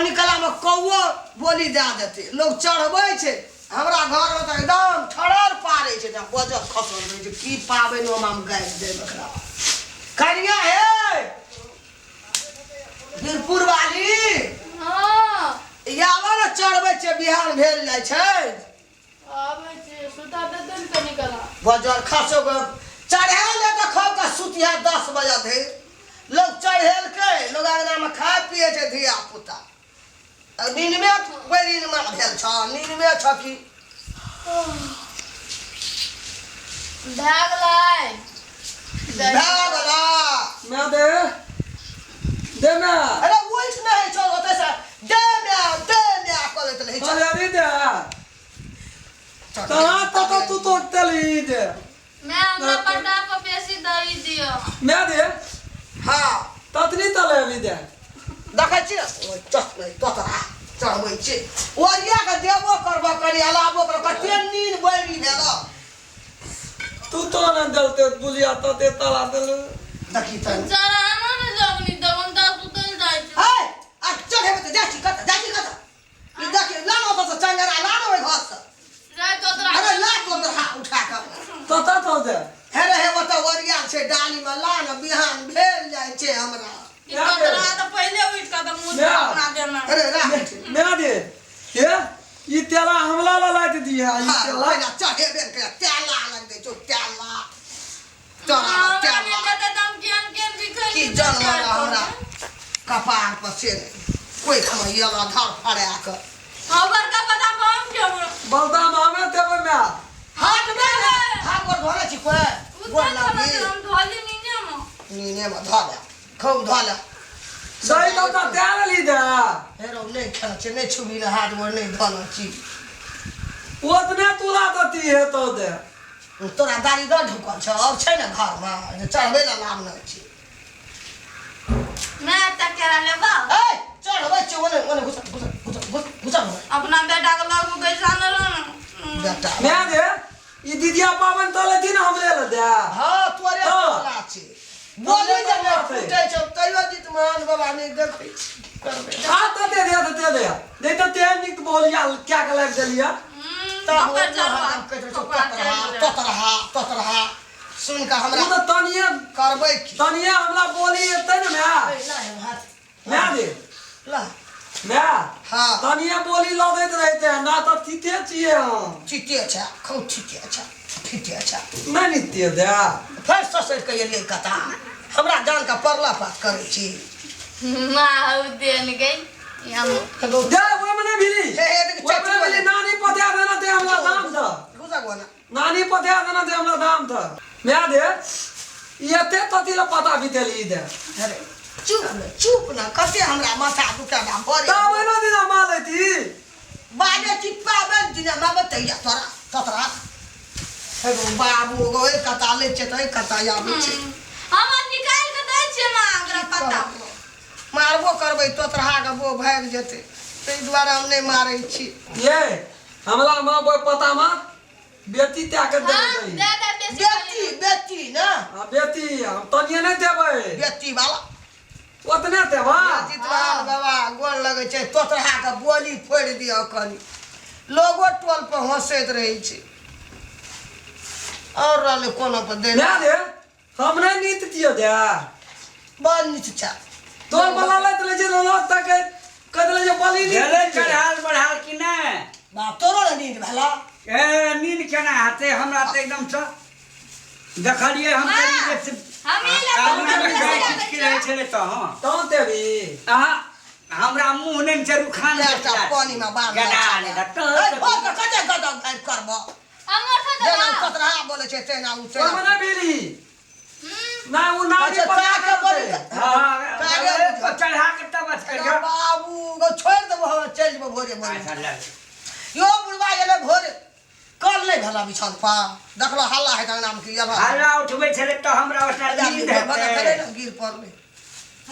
कनी कलामे कौओ बोली दए देतै लोग चढ़बै छै हमरा घरमे तऽ एकदम ठड़र पारै छै जेना बजर खसल रहै छै की पाबनि ओहिमे हम गाबि देब एकरा कनिया हे वीरपुर वाली हँ आबऽ ने चढ़बै छै बिहान भेल जाइ छै आबै छी सुता देतै ने कनी कला बजर खसो के चढ़ायल ले तऽ खो के सुतिया 10 बजे धरि लोग चढ़ेलकै लोग अंगनामे खाय पिए छै धिया पुता नीनमे बैरिनमे भेल छ नीनमे छ की भए गेलै भए गेला मैं दे दे मैं अरे उठि नहि छौ ओतऽ से दे म्या दे म्या करैत रहै छ अरे अरे दे कहाँ तक तू तो तेली दे मैं हमरा पटा पर बेसी दही दियो मैं दे हाँ ततनी तले अभी दे देखै छी ने ओइ चढ़बै तोतरा चढ़बै छी ओरिया के देबो करबो कनी अलाबो करबो कते नीन बैरी भेल तू तो न दलते बुलिया तते तला देल देखी तऽ चढ़ानो ने जगनी तब हम तऽ सुतल जाइ छी है आ चढ़ेबै तऽ जाइ छी कतऽ जाइ छी कतऽ ई देखी लानो ओतऽ से चंगरा लानो ओहि घर से राति तोतरा अरे ला तोतरा उठा कऽ तता तो दे हे रे हे ओतऽ ओरिया छै डाली मे ला ने बिहान भेल जाइ छै हमरा ई तोतरा तऽ पहिले उठि कऽ तऽ मुँह म्या। अपना देना अरे राख मैं दे ये ई तेला हमला ला लाइत दिया ई हाँ, तेला पहिला चढ़ेबे ने करै, तेला लग दै छौ तेला चढ़ा हमरा तेला नहि देतै तऽ हम केहन केहन बिखरि की जेतै जानवर चारि हमरा गोटे। कपार पर से नहि कोइ खमैया धर फड़ा कऽ हाँ बड़का बादाम हम खेबै बलदाम हमे देबै मैं हाथ मे हाथ गोर धोले छी कोइ उ गोर नहि लगी धोले हम धोली नीने मे नीने मे धऽ ले खूब धऽ ले सही तो ता तेल ली दे हे रौ नहि खेल छै नहि छुबी ले हाथ गोर नहि धोले छी ओतने तुला दती है तो दे तोरा दाढ़ी दऽ ढुकल छौ और छै ने घरमे जे चढ़बै लए लाभ नहि छी मैं एकटा केरा लेबा ए चढ़बै छी ओने ओने घुस घुस घुस घुस घुस अपना बेटा के लग में बैसा न रहो न बेटा मैं दे ई दीदिया पावन तले थी ना हमरे ले दे हाँ तोरे हाँ। टोला छै बोली जे नहि टोला छै। फूटै छौ तैयो जितमान बाबा नहि देखै छी करबै हाँ तो दे दे तो दे दे नहीं तो ते निक बोलिया क्या के लाग देलिया तब ओकर चढ़वा कहैत रहै छौ, ओकरा तोतरहा चढ़ि गेलै। तोतरहा तोतरहा सुनि कऽ तू हमरा तो तनिए करबै की तनिए हमरा बोली एतै ने मैं ए, ला हे हाथ मैं दे ला मैं हाँ तनिए बोली लदैत रहते ना तो ठीके छियै हम ठीके छै खूब ठीके छै ठीके छै नहि नित्य दे फेर ससरि कऽ एलियै कता हमरा जान कऽ परला पात करै छी माँ हौ देन गई हम दे ओहिमे नहि भिली हे, हे, देखी, ओहिमे नहि भिली नानी पतिया देना ते हमरा दाम था घुसा गो ना नानी पतिया देना ते हमरा दाम था मैं दे ई एते तती ला पता बितेली दे अरे चुप न चुप न कते हमरा माथा दुखेला भरे तब एना दिना माल लेती बाजे छी पाबनि दिना माँ बतैया तोरा तोतरा एगो बाबू एगो एक कता लै छै तऽ एक कता आबै छै हम निकालि के दै छियै माँ ओकरा पत्ता मारबो करबै तोतराहा के बो भागि जेतै ताहि दुआरे हम नहि मारै छी ये हमला माँ बोय पता माँ बेटी त्या के देबै हाँ दही दे दे बेसी बेटी बेटी ने हाँ बेटी हम तनिए नहि देबै बेटी वाला ओतने देबा जितवान बाबा गोर लगै छै तोतराहा के बोली फोड़ि दिअ कनि लोगो टोल पर हँसैत रहै छै आओर रहलै कोनो पर दै दे दे हम नहि नीत दिअ दे बड़ नीच छै तोर बला लैत लै छै लोग तक कह देले जे बलि नीत भेलै दिअ। चढ़ाल बढ़ाल कि नहि बाप तोरो ने नींद भेला ए नींद केना हेतै हमरा तऽ एकदमसँ देखलियै हम माँ, कनि जे हम ई लए आलू तऽ मे हमरा गाय बेसी छिटकी रहै छलै तऽ हँ तहन देबी अहाँ हमरा मुँह नहि छै रुखान एकटा पानी में बाल गदा नहि ए, भोर के कते गदब गायब करबो हमर से जेना दबा कतरा बोलै छै तेना ओ ओहिमे तेना नहि भेली ना ओ नानी अच्छा, पता का के बोली करतै। हँ कागे चढ़ा के तब अथी करियौ बाबू गो छोड़ि देबो हम चलि जेबो भोरे भोरे अच्छा ले यो बुढ़वा एलै भोरे कल नहि भेला बिछान पर देखलो हल्ला है अंगना में कि एलह हल्ला उठबै छलै तऽ हमरा ओकरा नींद हेतै गिर पड़लै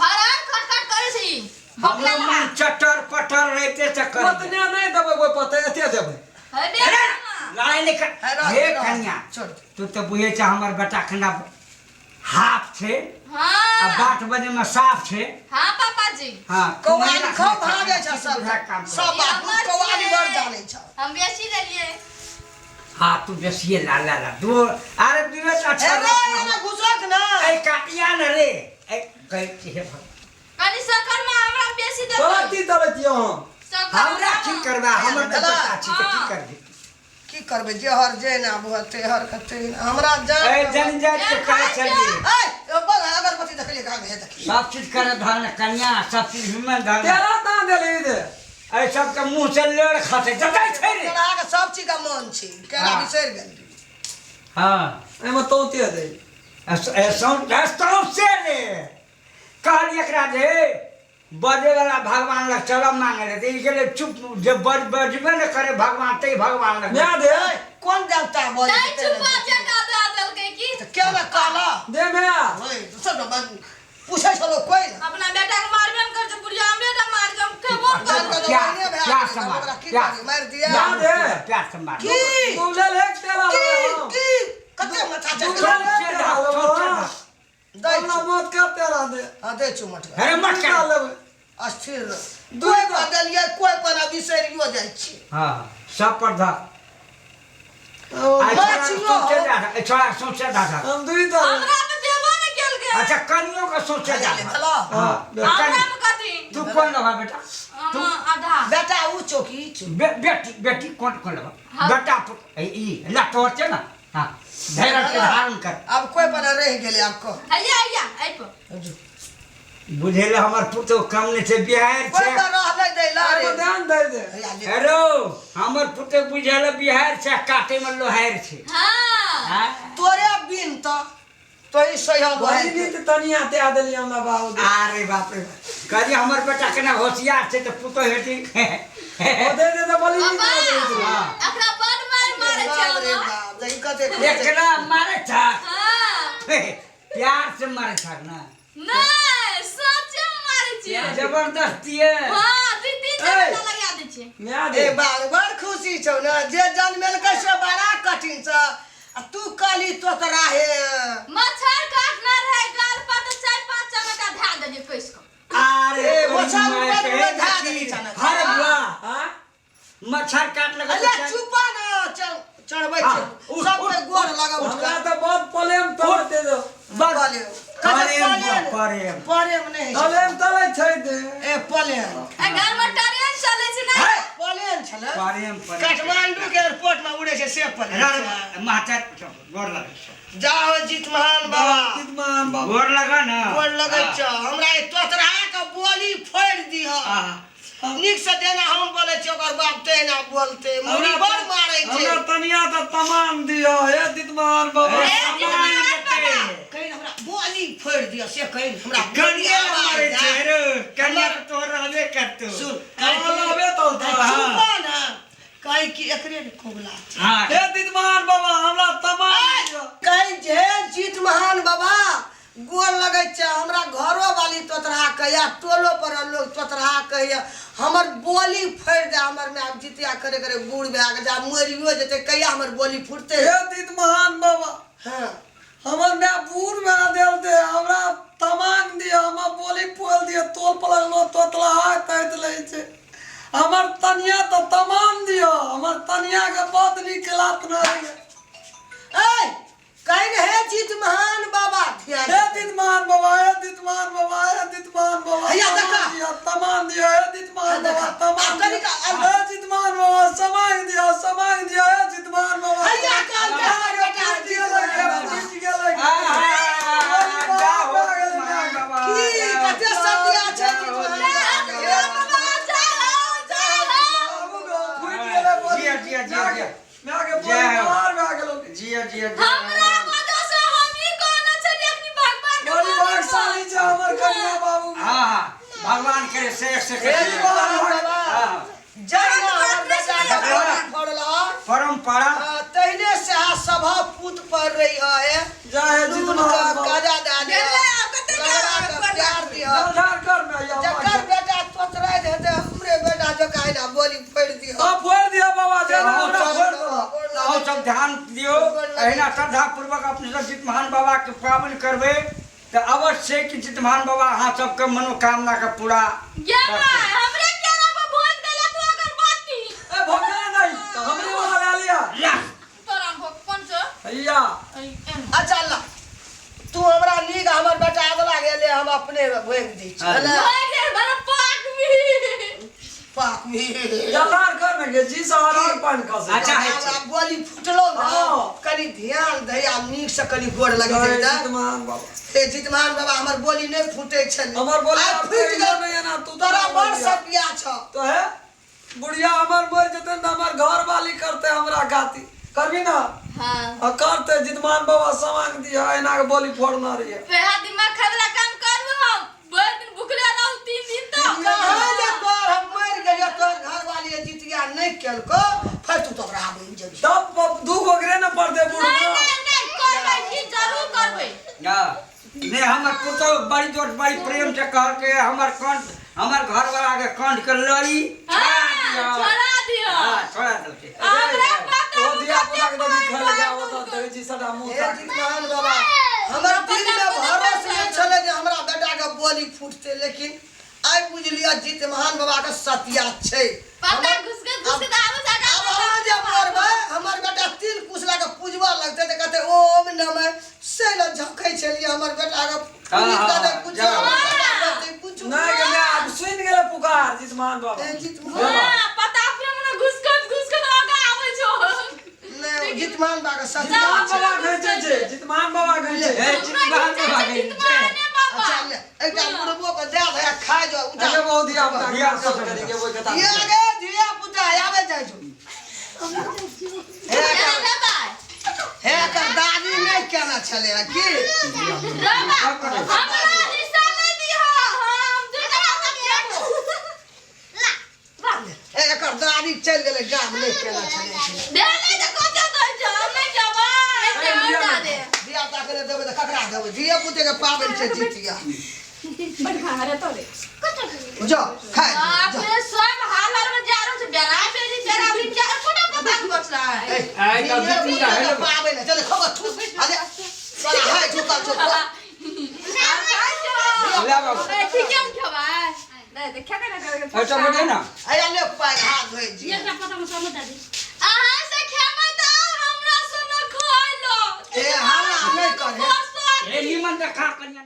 हरान खटखट करै छी हमरो मुँह चटर पटर रहिते से करी ओतने नहि देबै ओहि पते एते देबै हेबे अरे मामा लड़ाइ नहि कर हे रह, हे रह, कन्या छोड़ दे। तू तऽ बुझै छ हमर बेटा खना हाफ छै आ हाँ 8 बजे में साफ छै हाँ पापा जी। हां कौआली खूब भागै छै सब। बुझाक काम कर। सब बात हमर कौआली छियै। बड़ जानै छै। हम बेसी लेलियै। हाँ तू बेसिए ला ला ला दू अरे दुए तो अच्छा ए रे एना घुसक ना। ए काटिया न रे ए कह हे भगवान। कनि शक्कर में हमरा बेसी तोरा देबै। की दबै छियौ हम? शक्कर हमरा की करबा हमर तऽ दादा। बेटा छी तऽ की करबी? की करबै जे हर जे ना बुझते हर कते हमरा जान। ए जन जात के कहै छलियै। ए बल अगरबत्ती देखलियै कहाँ हे देखियै। सब चीज करे धन कन्या सब चीज हिम्मत धन। तेरा दान देली दे। ए सबके मुंह से लेड़ खसे जतै छै रे। केरा के सब चीज के मन छै केरा हाँ। बिसरि गेल। हां एहिमे तौते दे। ए सौं से रे कहलियै एकरा जे बजे वाला भगवान लग चलब मांगे ले तऽ ई गेलै चुप जे बज बजबे ने करे भगवान तै भगवान लग। माय दे। कोन देवता बजै तै छै चुपा चटा दऽ देलकै की? तऽ केना कहला दे माय। ओए सब पूछै छलो कोइ ना। अपना बेटा के मारबे ने करै छै बुढ़िया हमरे टा मार के हम खेबो ने जान करबै। के क्या- दवाइने भए क्या गेलै, समाज? ओकरा की क्या? करी मारि दिया। मार दे। प्यार से मार की तू ले ले एक तेरा की लेबै हम। की कते माथा दू चकरा ले सौंसे तेरा धा, लेबै सौंसे हम। धा। दै हमरा छु। मत कर तेरा दे। हाँ दै छु मटका। अरे मत दू कर। लेबै। अस्थिर रह। दू कोइ टा। पर देलियै कोइ पर आ बिसरियो जाइ छी। हाँ सब पर धा। ओ, आ छोड़ा माछियो सौंसे हो। धा, ए छोड़ा सौंसे धा धा। हम दुई टा लेबै। हमरा में देबो ने केलकै। अच्छा कनियो के सौंसे धा। भेलो? हाँ हमरा कनि में कथी? तू कोन लेबा बेटा? हम आधा। बेटा ऊ चौकी ई चौकी। बेटी बेटी कोन कोन लेबा? हाँ। बेटा ए ई ला तोर छै ना। हाँ धैर्य के धारण कर। आब कोइ पर रहि गेलै आब कह। हैया हैया एहि पर। बुझेले हमर पुतोह कम नहि छै बिहार कोइ छै। पर रहलै दै ला रे। एहिमे ध्यान दे दे। हैया ले। हेलो हमर पुतोह बुझेले बिहार छै काटे में लोहार छै। हाँ। हाँ तोरे बिन तऽ तोही सही बड़ी नीत तनिया दे देली हमरा बाबू दे। अरे बाप रे कहलियै हमर बेटा केना होशियार छै तऽ पुतोह हेती। ओ दे दे तऽ बड़ी नीत पापा दे दे। हाँ। एकरा बड मार मारै छै बाप रे हम। बाप देखी कते एकरा मारे छा हाँ। प्यार से मारे छा ना। नहीं सच्चे में मारै छियै। जबरदस्ती है। हाँ दू तीन ए। चमेटा लगा दै छियै। माय दे। ए बाल बड़ खुशी छौ ने जे जन्मेलकै से बड़ा कठिन छ आ तू कहली तोतरा हे। मच्छर काटना रहे गाल पर तऽ 4-5 चमेटा धए देलियै कसि कऽ। अरे ए, तोरी मच्छर माय उड़ैत के उड़ैत धए देखी। देली छने। हर बुआ हाँ? मच्छर काट लगा अरे चुपा ना चढ़बै हाँ, छै उठ, सब उठ, कोइ गोर लगा उठ हमरा तऽ बहुत प्रेम तले दे दो। पलेम पलेम, पलेम। पलेम नहि छै। प्रेम तले छै दे। ए पलेम ए घर में ट्रेन चलै छै ने। हे पलेन छलै प्रेम प्रेम काठमांडू के एयरपोर्ट में उड़े छै से पलेन छै। माता गोर लगे जाओ जीत महान बाबा। जितमान बाबा। गोर लगा ना। गोर लगै छ हमरा ई तोतरा के बोली फोड़ि दिह। हाँ। नीक से जेना हम बोलै छियै ओकर बाप तेना बोलते मुड़ी बड़ मारै छै। हमरा तनिया तऽ तमाम दियो हे जितमान बाबा। ए, जितमान बाबा। कहीं हमरा बोली फोड़ि दिह से कहीं हमरा कनिया बोली मारे आवाज छै जाय। रे कनिया तोर रहबे करतो। सुन हाँ, लाबे तो कहीं था। चुपा ना कहीं कि एकरे ने कोबला छै। हाँ हे जितमान बाबा हमरा तमाम दियो। कहीं जे जीत महान बाबा गोर लगै छै हमरा घरो वाली तोतरा कहैया टोलो पर लोग तोतरा कहैया हमर बोली फोड़ि दे हमर माय जितिया करे करे बूढ़ भए गेल जा मरियो जेतै कहिया हमर बोली फुटतै। हे जितमान बाबा हाँ हमर माय बूढ़ भए देल दे हमरा तमाम दियो हमर बोली पोल दियो तोल पलगलो तोतला कहैत लै छै। हमर तनिया तऽ तमाम दियो हमर तनिया के बहुत नीक लात न होइए। ए कहीं हे जीत महान बाबा ध्यान हे जितमान बाबा हे जितमान बाबा हे जितमान बाबा हैया देखा। तमाम दियो तमाम दियो हे जितमान देखा। बाबा तमाम आ कनिक दियो। आ- हे जितमान बाबा समांग दियो समांग दियो हे जितमान बाबा। हैया कहलकै हमर बेटा फूटि गेलै फूटि गेलै। की कते सतिया छै जीत महान ए, बाबा बाबा, जाओ, जाओ। बाबू गो, फूटि गेलै बोली। जिया, जिया, जिया, जिया। माय के बोली जय हो। बाहर भए गेलौ। जिया जिया हमरा वजह से हम ई कहने छलियै अखनी भगवान के बड़ी मानब। भागशाली छै हमर कन्या बाबू। हाँ हाँ भगवान करे से एक से हे जीत महान बाबा हाँ जहिना हमर बेटा के बोली फोड़लह परंपरा तहिने से आ सभा पूत पर रही है। जय हे जीत नून महान का बाबा। काजा दए दिह गेलै आब कते लगड़ा के प्यार दिह। जलधार कर माय जकर बेटा तोतराइ हेतै हमरे बेटा जकाँ एना बोली फोड़ि दिह। हाँ फोड़ि दियो बाबा जे हाँ, हमरा फोड़ि देलक। अहूँ सब ध्यान दियौ। अहिना श्रद्धा पूर्वक अपने सब जीत महान बाबा के पावन करबै तऽ अवश्य अवश्य कि जितमान बाबा अहाँ सबके मनोकामना के पूरा गे माय हमरे केरा पर भोज देला तू अगरबत्ती ए भोगले नहीं तो हमरे वाला ले लिया ला तोरा भोग कौन छो भैया अच्छा ला तू हमरा नीक हमर बेटा अदला गेले हम अपने भोग दी छी हाँ। भेलै? भोग दे बड़ा पाक भी पाक भी जलार कर ने गे जी सहारा पान खसे अच्छा है आब आब गोली फुटलो ने हाँ। कनि ध्यान दे आ नीक से कनि गोर लगी जय दे जितमान बाबा हे जितमान बाबा हमर बोली नहि फूटे छल हमर बोली आइ आब फूटि कहियो गेल नहि एना तू तोरा तोरा बड़ बुढ़िया। सपिया छ तो है बुढ़िया हमर मर जेतै तऽ हमर घर वाली करते हमरा खातिर करबी ना हां आ करते जितमान बाबा समांग दिया एना के बोली फोड़ना रहिए पेहा दिमाग खाए वाला काम करबो हम भरि दिन भुखले रहू 3 दिन तक कहाँ जे तोर हम मरि गेलियो तोर घरवाली जितिया नहि केलको फेर तू तोरा बनि जेबही तब दू गो गिरे न पड़ते नहीं बुढ़ नहीं नहीं करबै जी जरूर करबै हाँ। नहीं हमर पुतोह बड़ी जोर बड़ी प्रेम से कहलकै हमर कंठ हमर घरवाला के कंठ के लड़ी छोड़ा हाँ, दियौ। छोड़ा दियौ। हाँ, छोड़ा देलकै हमरा पता ओ धिया पुता के देखी खाय लगा ओ तो देखै छी सदा मुंह हे ताक जितमान बाबा हमर दिल में भरोस नहि छलै जे हमरा बेटा के बोली फूटतै लेकिन आइ बुझलियै जितमान बाबा के सतिया छै पता घुसके घुसके तऽ आबै छै आब अहाँ जे मरबै हमर बेटा तीन कुश लए कऽ पूजबऽ लगतै तऽ कहतै ओम नमः से लए झखै छलियै हमर बेटा के हाँ, पुलिस हाँ, कहतै कुछो जाओ। हमर बेटा कहतै कुछो नहीं के मैं आब सुनि गेलै पुकार जितमान बाबा ए, जितमान हां पता अपने मने घुसकत घुसकत आगा आबै छौ नहि जितमान बाबा के सतिया जितमान छै बाबा घैचै छै जितमान बाबा घैचै हे जितमान बाबा के जितमाने बाबा अच्छा ले एकटा बुढ़बो के दए दे खा जाओ उठा अरे बहुत धिया पुता के धिया सब पुता। करी के ओइ कथा ये गे धिया पुता आबे जाइ छौ हे रे बाबा हे एकर दादी नहि केने छलै हँ की रे बाबा हमरा हिस्सा नहि दिह हम दुटा पैसा खेबो ला हे एकर दादी चलि गेलै गाम नहि केने छलै दे नहि तऽ कते दै छौ हम नहि जेबै दे धिया पुता के नहि देबै तऽ ककरा देबै धिया पुते के पाबनि छै जितिया जो खाय जो अपने सब हाल हाल में जा रहल छै बेरा बेरी बेरा बेरी जा कोना पता बचलै ए, आइ तऽ धिया जितिया पुता है के ने। पाबनि है चल खबर ठूस अरे तोरा हाय झुकल छौ ला बाबू। ठीक है खेबै नहीं तो खेबे ना करके अच्छा बोले ना अया ले पाइ हाथ धोइ जी अहाँ से खेबै तऽ हमरा से न खैलो ए हल्ला नहि करे ए निमन देखा कनिया।